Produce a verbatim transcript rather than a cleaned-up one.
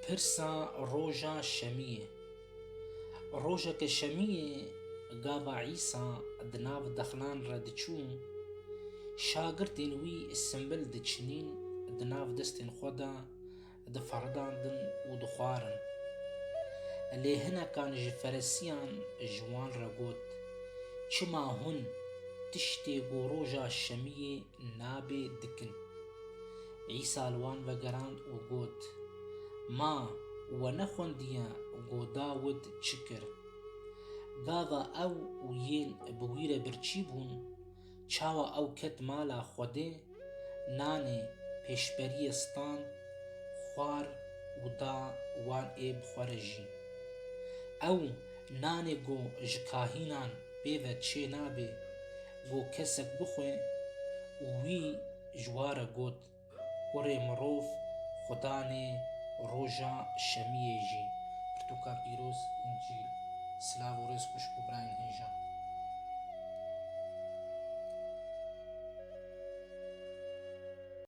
Pirsa roja şemiyê. Rojeke şemiyê gava Îsa di nav dexlan re diçû, şagirtên wî simbil diçinîn, di nav destên xwe de diferidandin û dixwarin. Lê hinekan ji Feresiyan ji wan re got, "Çima hûn tiştê ku roja şemiyê nabê dikin?" Îsa li wan vegerand û got, "Ma we nexwendiye ku Dawid çi kir? Gava ew û yên bi wî re birçî bûn, çawa ew ket mala Xwedê, nanê pêşberiyê stand, xwar û da wan ê bi xwe re jî? Ew nanê ku ji kahînan pê ve çê nabe, ku kesek bixwe?" Û wî ji wa re got, "Kurê mirov Xudanê roja şemiyê jî." Pirtûka pîroz, Încîl. Silav û rêz xweş bo birayên hêja.